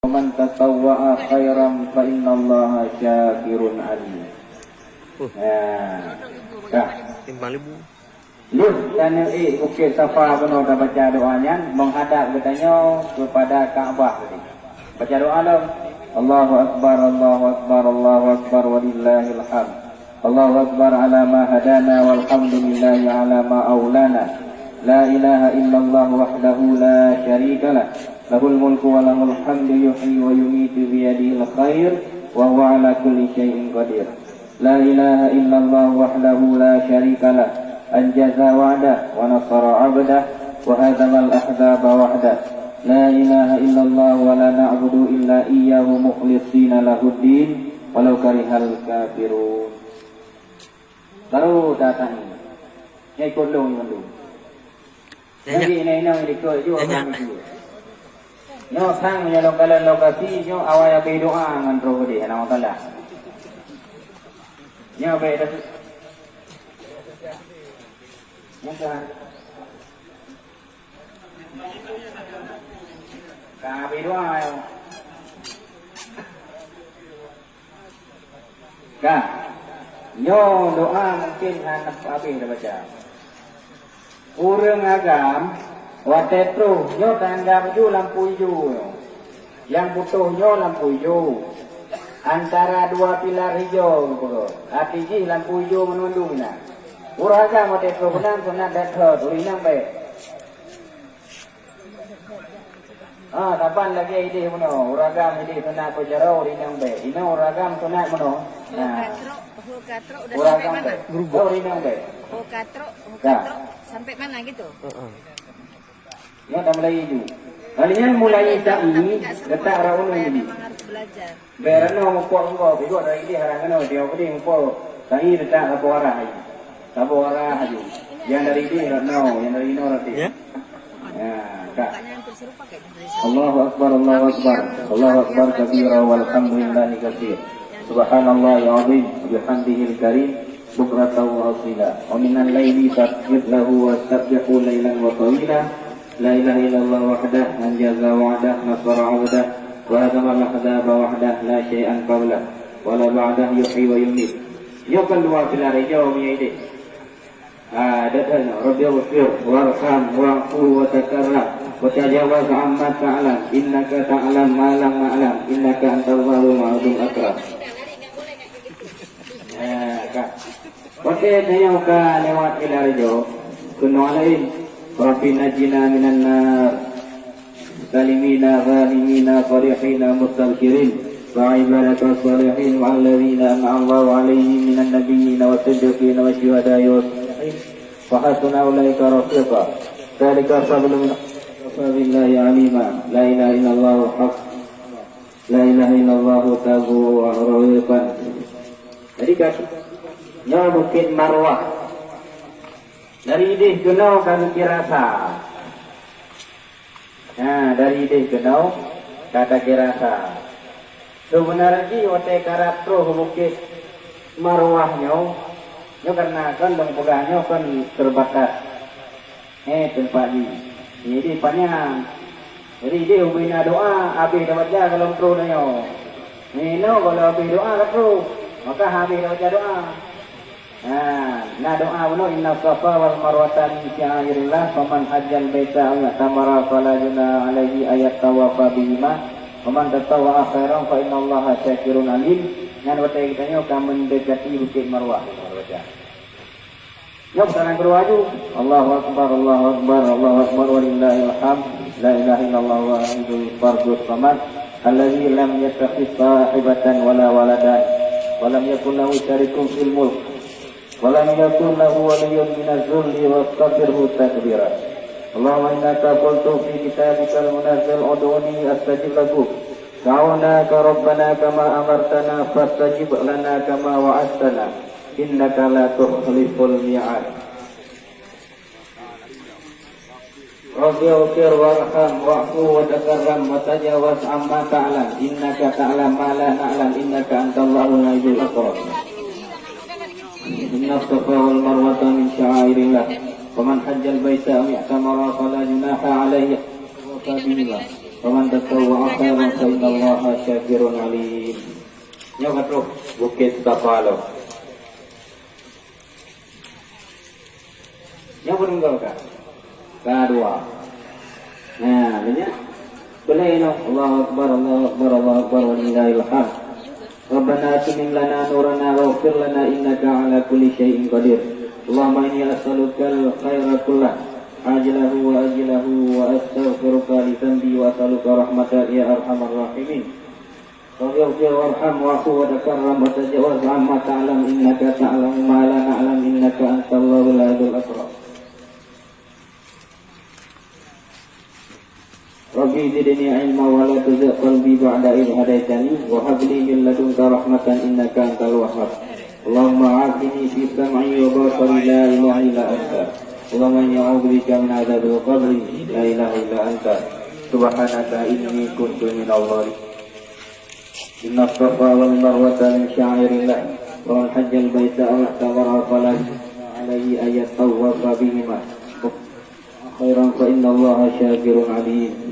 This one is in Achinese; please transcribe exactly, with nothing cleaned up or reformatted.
Wa man tatawwa'a khairan fa innallaha syakirun alim. Uh. Ya. Dah. Timbang lebu. Lheueh taneuk Bukét Safa bunoe tabaca doa nyan, menghadap geutanyoe kepada Ka'bah tadi. Baca doa lom. Allahu Akbar, Allahu Akbar, Allahu Akbar, walillahil hamd. Allahu Akbar ala ma hadana, walhamdulillahi ala ma aulana. La ilaha illallah wahdahu la syarika lah. Lahul mulku wa lahul hamdu, yuhyi wa yumitu, biyadihil khair, wa huwa ala kulli syai'in qadir. La ilaha illallah wahdahu la syarika lah. Anjaza wa'dah wa nasara 'abdah wa hazamal ahzaba wahdah. La ilaha illallah wa la na'budu illa iyyahu mukhlishina lahuddin walau karihal kafirun. Baru datang. Nyan ikot lôn mandum. Nyan, nyan. Lagi inong-inong di kot ju. Nyan, nyan. Nyoe sang meunyoe lôn kalon lokasi, nyoe awai habéh doa ngon Roh Geude, aneuk Allah Taala. Nyoe bèk dah. Nyoe kan. Ka habéh doa, nyoe. Ka. Nyoe doa mungken hana habéh tabaca. Ureueng agam, watèe troh, nyoe tanda baju lampu ijo nyoe. Nyang putôh nyoe lampu ijo. Antara dua pilar ijo, geupeugah. Até jih lampu ijo mandum-mandum na. Ureueng agam watèe troh meunan, sunat that thot, ureueng inong bèk. Ah, saban lagèe idéh bunoe, ureueng agam idéh sunat peujaroe, ureueng inong bèk. Inoe ureueng agam sunat bunoe. Nah. Ureueng agam bèk. Oh, ureueng inong bèk. Dah. Sampai mana gitu? Heeh. Nyoe dah mulai ju. Kali nyan mulai sa'i, letak rot uneuen. Bèk rot noe muphom engko, pih dari idéh harang keunoe, tiep idéh muphom. Sa'i letak saboh arah laju. Saboh arah laju. Nyang dari idéh rot noe, nyang dari inoe rot idéh. Ya. Ya, ka. Allahu Akbar, Allahu Akbar. Allahu Akbar kabira walhamdulillahi katsira. Subhanallahil azim, bihamdihil karim, bukratan wa asila. Wa minal laili fasjud lahu wasabbihu lailan wa tawila. La ilaha illallah wahdah, anjaza wa'dah, nasara 'abdah, wa hazamal ahzaba wahdah, la syai'an qablah, wa la ba'dah, yuhyi wa yumit. Nyoe kan dua pilar ijo meunyoe idéh. Ah, dah kan, Rabbighfir warham wa'fu wa takarram wa tajawaz amma ta'lam, innaka ta'lam ma la na'lam, innaka antal wahhab ma'dum akram. Eh, ka. Oke, tanyoe ka lewat ilah rejo. Keunoe laén. Rabbi najjina minan nar. Salimina, ghanimina, farihina, mustabsyirin. Wa ibadaka salihin, wa alladzina an'ama Allahu 'alaihim minan nabiyyina wa siddiqina wa syuhada'i wa salihin. Wa hasuna ulaika rafiqa. Dzalika fadlu min, wa kafa billahi alima. La ilaha illallah haq. La ilaha illallah tabu wa rawiqan. Jadi, kat-, nyoe Bukét Marwah. Dari idéh keunoe ka geukira sa. Nah, dari idéh keunoe ka takira sa. Seubeuna jih watèe karab troh Bukét Marwah nyoe, nyoe karena kan lôn peugah nyoe kan terbatas. Eh, teumpat jih. Jadi panyang. Jadi idéh ubé na doa, habéh tabaca gohlom troh tanyoe. Inoe gohlom habéh doa ka troh, maka habéh tabaca doa. Nah, na doa bunoe, "Inna safa wal marwata min sya'airillah, faman hajjal baita aw i'tamara fala junaha alaihi an yattawafa bihima, wa man tatawwa'a khairan fa innallaha syakirun alim." Nyan watèe geutanyoe ka mendekati Bukét Marwah. Nyoe peusanan keudua laju. Allahu Akbar, Allahu Akbar, Allahu Akbar, walillahil hamd. La ilaha illallah wahidul fardus samad, allazi lam yattakhidz sahibatan wala waladan, wa lam yakul lahu syarikun fil mulk, wa lam yakul lahu waliyyun minaz zulli, wa kabbirhu takbira. Allahumma innaka qulta fi kitabikal munazzal, ud'uni astajib lakum. Da'awnaka rabbana kama amartana, fastajib lana kama wa'adtana, innaka la tukhliful mi'ad. Rabbighfir warham wa'fu wa takarram wa tajawaz amma ta'lam, innaka ta'lam ma la na'lam, innaka antal wahhab. Inna safa wal marwata min sya'airillah. Faman hajjal baita aw i'tamara fala junaha alaihi an yatawwafa bihima. Faman tatawwa'a khairan fa innahu Syakirun alim. Nyoe ka troh Bukét Safa lom. Nyoe peuneugah ka. Ka dua. Nah, banyak. Boleh noh. Allahu Akbar, Allahu Akbar, Allahu Akbar, walillahil hamd. Rabbana atimim lana nurana waghfir lana innaka ala kulli syai'in qadir. Allahumma inni as'aluka al khaira kullah, ajilahu wa ajilahu, wa astaghfiruka li dzambi wa as'aluka rahmata ya arhamar rahimin. Rabbi ighfir warham wa'fu wa takarram wa tajawaz amma ta'lam innaka ta'lamu ma la na'lam innaka antal wahhab. Rabbi zidni ilma wa la tuzigh qalbi ba'da idh hadaitani wa hab li min ladunka rahmatan innaka antal wahhab. Allahumma afini fi sam'i wa basari la ilaha illa anta. Allahumma inni a'udzu bika min adzabil qabri la ilaha illa anta. Subhanaka inni kuntu minadh dhalimin. Inna safa wal marwata min sya'airillah, faman hajjal baita aw i'tamara fala junaha alaihi an yattawafa bihima. Khairan fa innallaha syakirun alim.